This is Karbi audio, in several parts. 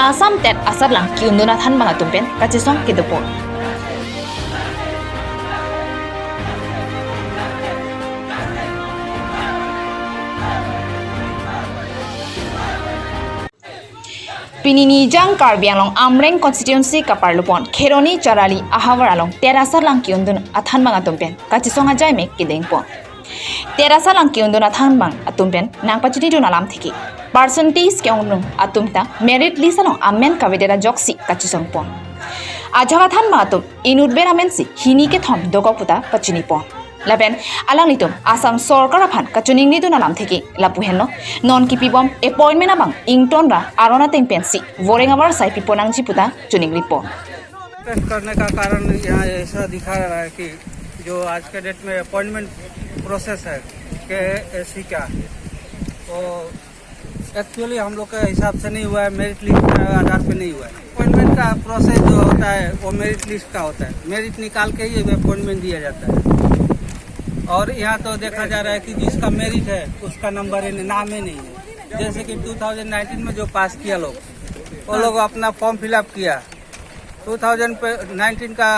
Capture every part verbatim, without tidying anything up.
Assam TET asatlang ke-undun athanbang atum pen kachesong kedopo. Pini nijang Karbi Anglong Amreng constituency kaparlopon Kheroni Charali ahavar along TET asatlang ke-undun athanbang atum pen kachesong ajai me kedengpo. TET asatlang ke-undun athanbang atum pen nangpachinidun alamthe ke percentage ke-ongdung atum ta merit list along amen kavedet ajoksi kachesongpo. Ajahak athanbang atum inutvet amensi hini kethom dokok puta pachinipo. Lapen alanglitum Assam Sorkar aphan kachiningnidun alamthe ke lapu henlo, non kipibom appointment abang ingtonra aron ateng pensi voreng avarsai pipo nangji puta chininglipo. Protest करने का कारण यहाँ ऐसा दिखा रहा है कि जो आज के डेट में अपॉइंटमेंट प्रोसेस है केएएससी का, वो एक्चुअली हम लोग के हिसाब से नहीं हुआ है, मेरिट लिस्ट के आधार पे नहीं हुआ है। अपॉइंटमेंट का प्रोसेस जो होता है वो मेरिट लिस्ट का होता है, मेरिट निकाल के ही अपॉइंटमेंट दिया जाता है। और यहाँ तो देखा जा रहा है कि जिसका मेरिट है उसका नंबर है, नाम ही नहीं है। जैसे कि टू थाउजेंड नाइनटीन में जो पास किया लोग, वो लोग अपना फॉर्म फिलअप किया, टू थाउजेंड नाइनटीन का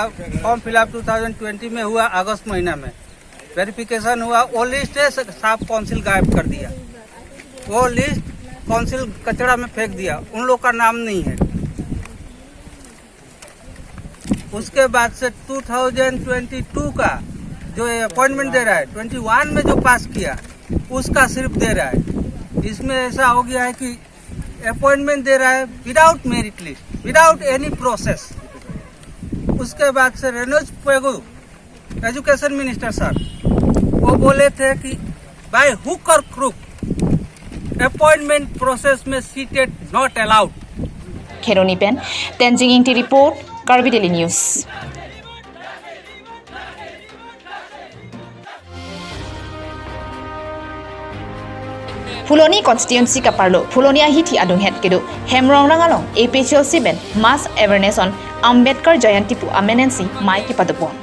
form fill up two thousand twenty में हुआ अगस्त महीना में, वेरिफिकेशन हुआ, वो लिस्ट से साफ काउंसिल गायब कर दिया, वो लिस्ट काउंसिल कचरा में फेंक दिया, उन लोग का नाम नहीं है। उसके बाद से टू थाउजेंड ट्वेंटी टू का जो अपॉइंटमेंट दे रहा है, ट्वेंटी वन में जो पास किया उसका सिर्फ दे रहा है। इसमें ऐसा हो गया है कि अपॉइंटमेंट दे रहा है without merit list, without any process. उसके बाद से रेनोज पेगु, एजुकेशन मिनिस्टर सर, वो बोले थे कि बाय हुक और क्रुक अपॉइंटमेंट प्रोसेस में CTET not allowed. Kheroni pen Tenzing Ingti report, Karbi Daily News. Phuloni constituency kaparlo Phuloni ahithi adunghet kedo Hemrongrang along A P H L C pen mass awareness on Ambedkar Jayanti pu amen ensi mei kepadopon.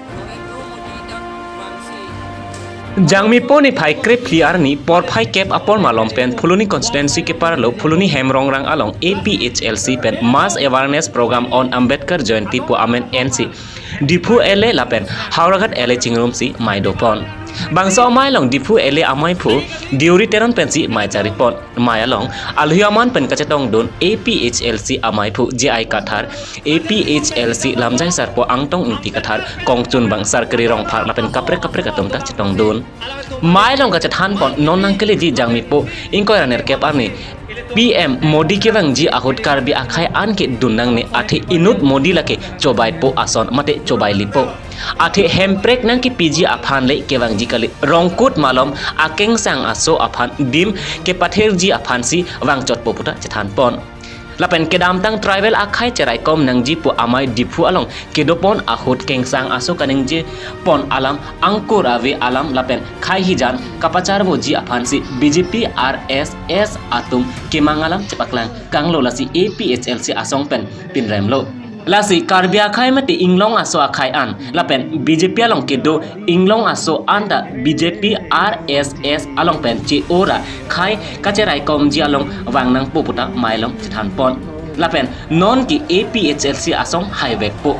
Jangmipo niphai krephli arni porphai kep apor malom pen Phuloni constituency keparlo Phuloni Hemrongrang along A P H L C pen mass awareness program on Ambedkar Jayanti pu amen ensi Diphu L A lapen Howraghat L A chingrumsi mei dopon. Bangso amei along Diphu L A ameiphu Deuri Teron pensi mei charipon. Mei along alohi aman pen kachetongdun A P H L C ameiphu J I Kathar, A P H L C lamjai sarpo Angtong Ingti Kathar, kongchun bang Sarkari Rongphar lapen kaprek kaprek atum ta chetongdun. Mei along kachethanpon non nangkeleji Jangmipo ingkoi ra nerkep arni P M Modi kevangji ahut Karbi akhei an kedun nangne, athe inut Modi lake chobaipo ason mate chobailipo. Athe hemprek nangkepiji aphan le kevangji kali, rongkut malom akengsang aso aphan dim kepathirji aphansi vangchotpo puta chethanpon. Lapen kedamtang tribal akhei cheraikom nangji pu amei Diphu along kedopon ahut kengsang aso kaningjepon alam, angkur ave alam lapen khei hijan kapacharvoji aphansi B J P R S S atum kemang alam chepaklang kanglo, lasi A P H L C asong pen pinremlo. Lasi Karbi akhei mate inglong aso akhei an lapen B J P along kedo inglong aso an ta B J P R S S along pen che-ora khei kacheraikomji along vang nangpo puta mei along chethanpon. Lapen non ke A P H L C asong haivekpo,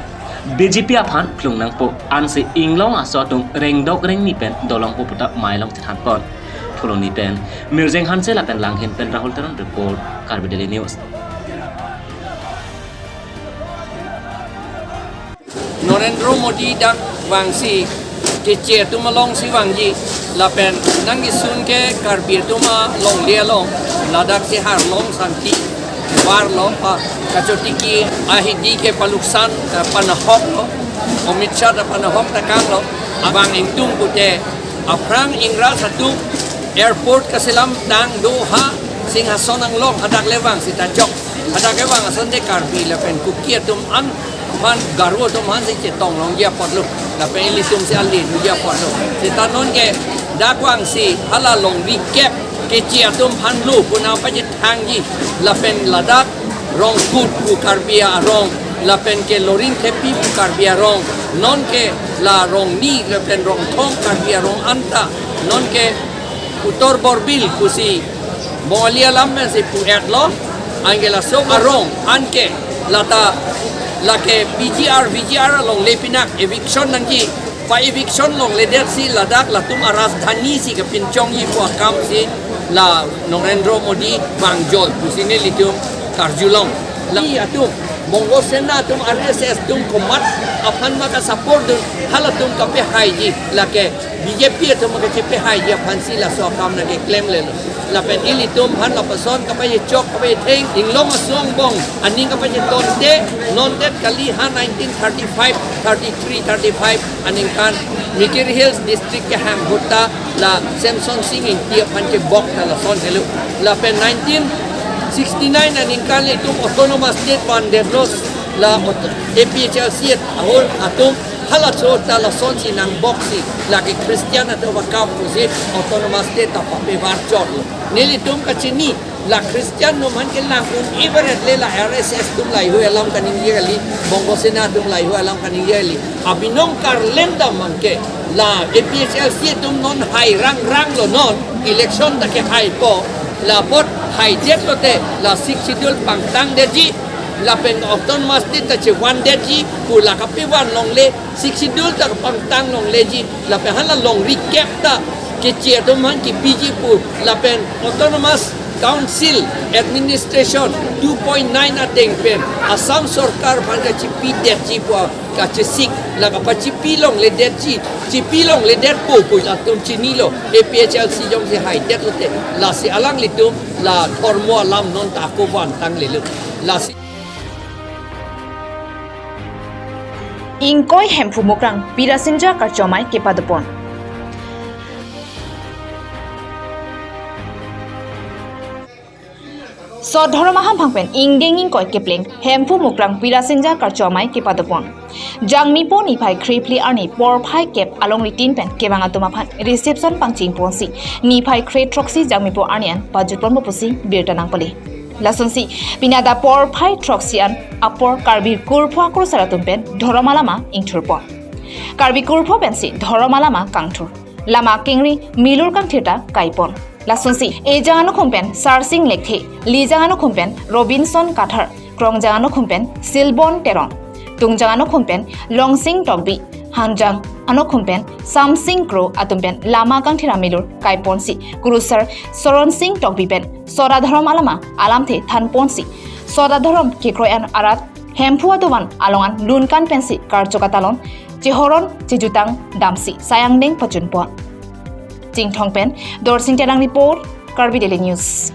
B J P aphan phlung nangpo, ansi inglong aso atum rengdok rengni pen dolongpo puta mei along chethanpon. Phuloni pen Mirjeng Hanse lapen Langhin pen Rahul Teron report, Karbi Daily News. Narendra Modi dak vangsi Keche atum alongsi vangji lapen nangkesun ke Karbi atum alongle along ladak si Harlong Santi Barlo pa kachotiki ahidi ke paluksan, eh, panahoklo, Amit Shah ta panahok ta kanglo, abang ingtung pute aphrang ingra satu airport kaselam tang do ha Singhason anglong hadak le vang sita chok. Hadak ke vang ason de Karbi lapen Kuki atum an aphan Garo atum aphan si chetong longji apotlo. Lapen ilitum si ali longji apotlo. Sita non ke dak vangsi hala longri kep Keche atum aphan lo puna pachethangji. Lapen ladak Rongkut pu Karbi arong, lapen ke Loringthepi pu Karbi arong, non ke la Rongni lapen Rongthong Karbi arong anta, non ke Uttar Borbil pusi Bongali alam pensi pu-etlo. Anke laso arong anke lata lake P G R, V G R along le pinak eviction nangji, pa eviction longledetsi ladak latum arajadhani si kepinchongji pu akamsi la Narendra Modi vangjoi pusi nelitum karjulong. La atum Bongo Sena atum, R S S atum komat aphan ma ka-support dun, halatum kapehaiji, lake B J P atum kachepehaiji aphansi laso akam nangkeklemlelo. Lapen ilitum aphan lapuson kapachechok kapachetheng, inglong asong bong aning kapachetonte, nondet kali ha nineteen thirty-five, thirty-three, thirty-five aningkan Mikir Hills District kehang ahut ta la Semson Sing Ingti aphan kebok ta lason helo. Lapen nineteen sixty-nine aningkan ilitum Autonomous State vandetlo, la aut-, A P H L C ahut atum halaso ta lasonsi nangboksi, lake Christian atum akam pusi Autonomous State ta papevar chotlo. Nelitum kachini, la Christian atum aphan kelang un-e beret le, la R S S atum laheihui alam kaningje kali, Bongo Sena atum laheihui alam kaningje kali. Abinong karlem dam anke la A P H L C atum non hai rangranglo, non election ta kehaipo, la apot haijetlote la Sixth Schedule pangtangdetji, lapen Autonomous State ta chevandetji pu la kapevan longle, Sixth Schedule ta pangtang longleji, lapen hala longri kep ta keche atum aphan kepiji pu, lapen Autonomous Council Administration two point nine ateng pen Assam Sorkar aphan kachepidetji pu kachesik, la kapachepi longledetji, chepi longledetpo pu atum chinilo, A P H L C jongsi haidetlote, lasi alanglitum la dhormo alam non ta ako vantanglelo. Lasi Ingkoi Hemphu Mukrang Pirasinja karcho amei kepadopon. Sot Dhorom Ahamphang pen ingdeng ingkoi kepleng Hemphu Mukrang Pirasinja karcho amei kepadopon. Jangmipo niphai kre phli arni porphai kep alongri tin pen kevang atum aphan reception pangchingponsi niphai kre throksi Jangmipo arni an pajutponpo pusi birta nangpale. Lasonsi pini adap porphai throksi an apor Karbi kurpho akurusar atum pen dhorom alama ingthurpon. Karbi kurpho pensi dhorom alama kangthur, lama kengri milur kangthir ta kaipon. Lasonsi Ejang anukhum pen Sarsing Lekthe, Lijang anukhum pen Robinson Kathar, Krongjang anukhum pen Silbon Teron, Tungjang anukhum pen Longsing Tokbi, Hanjang anukhum pen Samsing Kro atum pen lama kangthir amilur kaiponsi kurusar Soron Sing Tokbi pen sot adhorom alama alamthe thanponsi sot adhorom kekroi an arat Hemphu adovan along an lunkan pensi karcho katalon, chehoron chejutang damsi sai angdeng pachunpon. Chinthong pen Dorsing Terang report, Karbi Daily News.